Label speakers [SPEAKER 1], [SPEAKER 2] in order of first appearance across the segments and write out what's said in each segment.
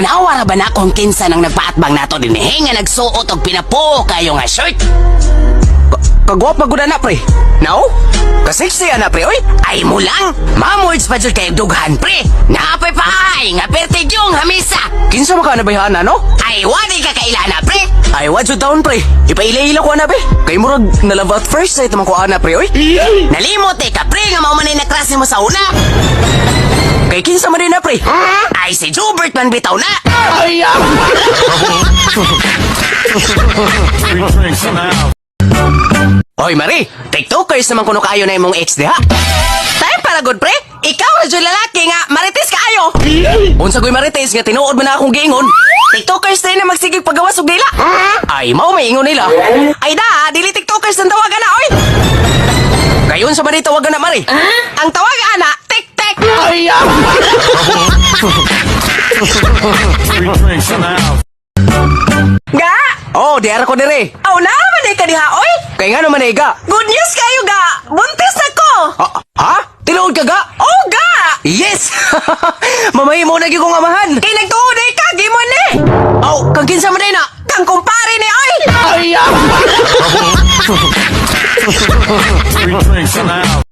[SPEAKER 1] Tanawa ra ba na kung kinsa nang nagpaatbang nato dinhi nga nagsuot og pinapuo kayo nga shirt?
[SPEAKER 2] Kagwapa gud na, pre. Now? Kasexy ana, pre, oy.
[SPEAKER 1] Ay mo lang, mamords pa jud kay dughan, pre. Naapay pahay nga pertigyong hamisa.
[SPEAKER 2] Kinsa man ka na bayhana, no?
[SPEAKER 1] Ay wadi ka kailana, pre.
[SPEAKER 2] Ay, wa jud taon, pre. Ipaila-ila ko ana, be. Kay murag na love at first sight man ko ana, pre, oy.
[SPEAKER 1] Nalimot eh ka, pre, nga mao man ay naklase mo sa una.
[SPEAKER 2] Kay kinsa man din na, pre.
[SPEAKER 1] Ay si Jubert man bitaw na.
[SPEAKER 3] Three drinks in the house.
[SPEAKER 2] Oy, Mari, TikTokers naman kuno kaayo na imong ex diha.
[SPEAKER 1] Time para good, pre. Ikaw ra jud lalaki nga marites kaayo.
[SPEAKER 2] Unsa goy marites nga tinuod man na akong giingon?
[SPEAKER 1] TikTokers din na magsigig pagawas og dila.
[SPEAKER 2] Ay, mao may ingon nila.
[SPEAKER 1] Ay da, dili TikTokers ang tawagan na oy.
[SPEAKER 2] Kay unsa man di tawagan na, Mari?
[SPEAKER 1] Ang tawag ana, tik-tik.
[SPEAKER 3] Three drinks in the house.
[SPEAKER 1] Ga!
[SPEAKER 2] Oh, di ara ko dire.
[SPEAKER 1] Aw na man ka diha oy.
[SPEAKER 2] Kay ngano man ga?
[SPEAKER 1] Good news kayo ga. Buntis ako.
[SPEAKER 2] Ha? Ha? Tinuod ka ga?
[SPEAKER 1] Oh ga.
[SPEAKER 2] Yes! Mamahimo na gyud kong amahan.
[SPEAKER 1] Kay nagtuod ay ka gimon ni.
[SPEAKER 2] Aw, kang kinsa man na?
[SPEAKER 1] Kang kumpare ni oy.
[SPEAKER 3] Three drinks in the house.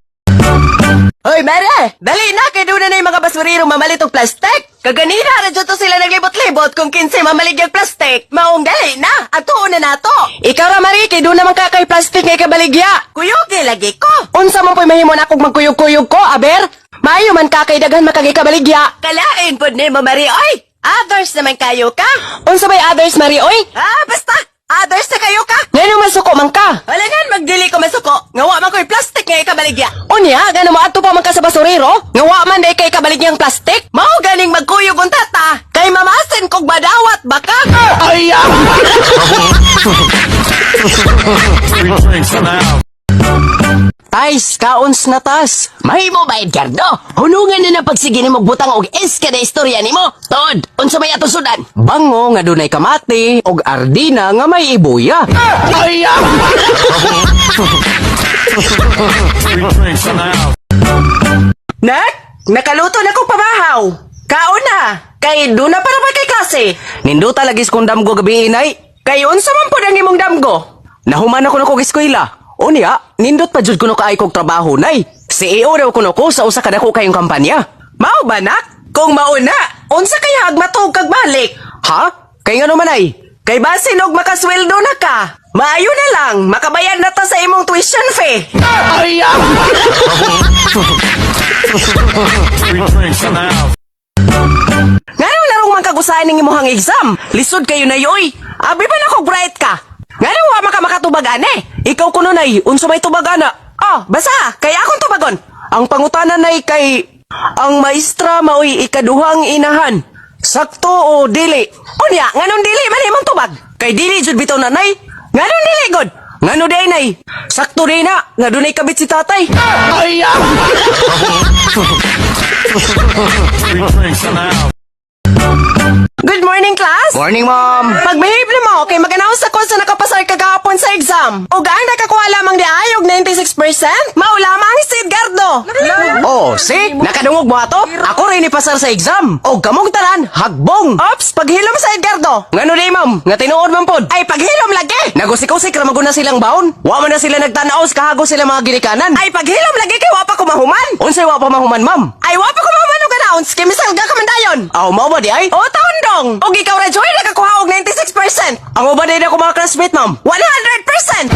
[SPEAKER 1] Oy, Mare! Dali na kay doon na yung mga basurero mamalit og plastic. Kaganina ra jud to sila naglibot-libot kung kinsay mamalig yung plastic. Maong dali na, atuon na nato.
[SPEAKER 2] Ikaw ra, Mari, kay doon naman ka kay plastic nga ikabaligya.
[SPEAKER 1] Kuyog lagi ko.
[SPEAKER 2] Unsa man po'y mahimo na akong magkuyog-kuyog ko, aber? Maayo man ka kay daghan makagikabaligya.
[SPEAKER 1] Kalain pod nimo, Mari oy. Others naman kayo ka.
[SPEAKER 2] Unsa may others, Mari, oy?
[SPEAKER 1] Ah, basta. Others na kayo ka.
[SPEAKER 2] Ngano masuko man ka?
[SPEAKER 1] Wala nga magdili ko masuko. Nga wa man ko'y plastic nga ikabaligya.
[SPEAKER 2] Unya, ngano moadto pa man ka sa basurero? Nga wa man day kay kabaligyang plastic?
[SPEAKER 1] Mao ganing magkuyog unta ta. Kay mamasin kog badawat baka.
[SPEAKER 3] Three drinks in the house.
[SPEAKER 2] Tais, kaons na tas.
[SPEAKER 1] Mahimo ba, Edgardo? Hunungan na na pagsige nimo butang og es kada istorya nimo. Tod, unsa may atong sudan?
[SPEAKER 2] Bango nga dunay kamati og ardina nga may ibuya.
[SPEAKER 3] Three drinks in the house.
[SPEAKER 1] Nak, nakaluto na kong pamahaw. Kaon na. Kay doon na para ba kay klase?
[SPEAKER 2] Ninduta lagi kong damgo gabi inay.
[SPEAKER 1] Kay unsa man pud ang imong damgo?
[SPEAKER 2] Nahuman ako na kog eskwela. Unya, nindot pa jud kuno kaay kog trabaho nay. CEO daw kuno ko sa usa ka dako kayong kampanya.
[SPEAKER 1] Mao ba nak? Kung mauna, unsa kay hagmatog kag balik?
[SPEAKER 2] Ha? Kay ngano man ay?
[SPEAKER 1] Kay basin og makasweldo na ka. Maayo na lang, makabayad na ta sa imong tuition fee.
[SPEAKER 3] Three drinks in the house.
[SPEAKER 1] Ngano larong man kagusahan ning imong exam?
[SPEAKER 2] Lisod kayo na yoy.
[SPEAKER 1] Abi pa na kog bright ka. Ngano wa man ka makatubag ane?
[SPEAKER 2] Ikaw kuno nay, unsa may tubag ana?
[SPEAKER 1] Oh, basta, kay akong tubagon.
[SPEAKER 2] Ang pangutana nay kay ang maestra maoy ikaduhang inahan. Sakto o dili?
[SPEAKER 1] Unya, nganong dili man imong tubag?
[SPEAKER 2] Kay dili jud bitaw na nay.
[SPEAKER 1] Nganong dili god?
[SPEAKER 2] Ngano day nay? Sakto day na nga dunay kabit si tatay.
[SPEAKER 3] Three drinks in the house.
[SPEAKER 1] Good morning, class.
[SPEAKER 2] Morning, ma'am.
[SPEAKER 1] Pagbehave na mo, kay mag-announce ako sa nakapasar kagahapon sa exam. Ug ang nakakuha lamang di ay og 96%, mao lamang si Edgardo.
[SPEAKER 2] Oh, see? Nakadungog mo ato? Ako rin ipasar sa exam. Og kamong tanan, hagbong.
[SPEAKER 1] Ops, paghilom sa Edgardo.
[SPEAKER 2] Ngano day, ma'am? Nga tinuod man pod.
[SPEAKER 1] Ay, paghilom lagi.
[SPEAKER 2] Nagusik-usik ra man gud na silang baon. Wa man na sila nagtan-aw sa kahago sila mga ginikanan.
[SPEAKER 1] Ay, paghilom lagi kay wa pa ko mahuman.
[SPEAKER 2] Unsay wa pa mahuman, ma'am?
[SPEAKER 1] Ay, wa pa ko mahuman og announce kay misalga ka man dayon.
[SPEAKER 2] Aw, mao ba di ay?
[SPEAKER 1] O taon dong. Og ikaw ra Joy nakakuha og 96%.
[SPEAKER 2] Ang uban day na ko mga classmate, ma'am.
[SPEAKER 1] 100%.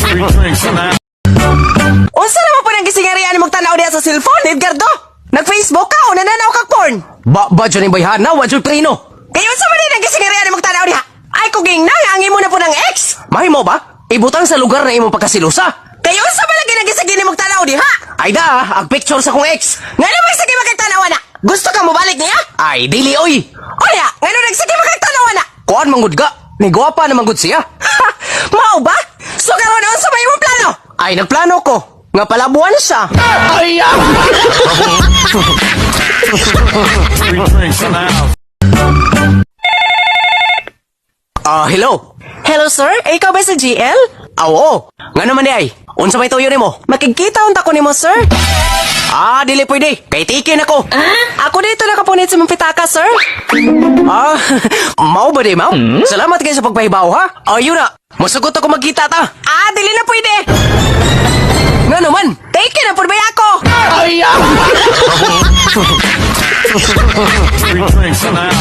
[SPEAKER 3] Three drinks in the house.
[SPEAKER 1] Unsa naman po nang gisingarian imong tanaw diha sa cellphone, Edgardo? Nag-Facebook ka o nananaw kag porn?
[SPEAKER 2] Ba ba dyan yung bayhana, wa jud prino.
[SPEAKER 1] Kay unsa man nang gisingarian imong tanaw diha? Ay kuging na ang imo na po ng ex.
[SPEAKER 2] Mahimo ba? Ibutang sa lugar na imong pagkasilusa.
[SPEAKER 1] Kay unsa man lagi nagisigi nimong tanaw diha?
[SPEAKER 2] Ay da, ang picture sa kong ex.
[SPEAKER 1] Ngano may sige makagtanaw na? Gusto ka mobalik niya?
[SPEAKER 2] Ay, dili oy.
[SPEAKER 1] Oya, ngano nagsige makagtanaw na?
[SPEAKER 2] Kuan manggod ka. Ni gwapa na manggod siya.
[SPEAKER 1] Ha, mao ba? So karon unsa may imong plano?
[SPEAKER 2] Ay, nagplano ko. Nga palabuan siya.
[SPEAKER 3] Three drinks in the house.
[SPEAKER 2] Ah, hello.
[SPEAKER 1] Hello sir, ikaw ba sa GL?
[SPEAKER 2] Ah, oo. Ngano man di ay? Unsa may tuyo nimo?
[SPEAKER 1] Makigkita unta ko nimo, sir.
[SPEAKER 2] Ah, dili pwede. Kay taken ako.
[SPEAKER 1] Ako dito nakapunit sa mong pitaka, sir.
[SPEAKER 2] Ah, mao ba di, ma'am? Salamat kayo sa pagpahibaw, ha? Ayun na. Musugot ako magkita ta.
[SPEAKER 1] Ah, dili na pwede.
[SPEAKER 2] Nga naman.
[SPEAKER 1] Taken na pud ba ako?
[SPEAKER 3] Free drinks in the house.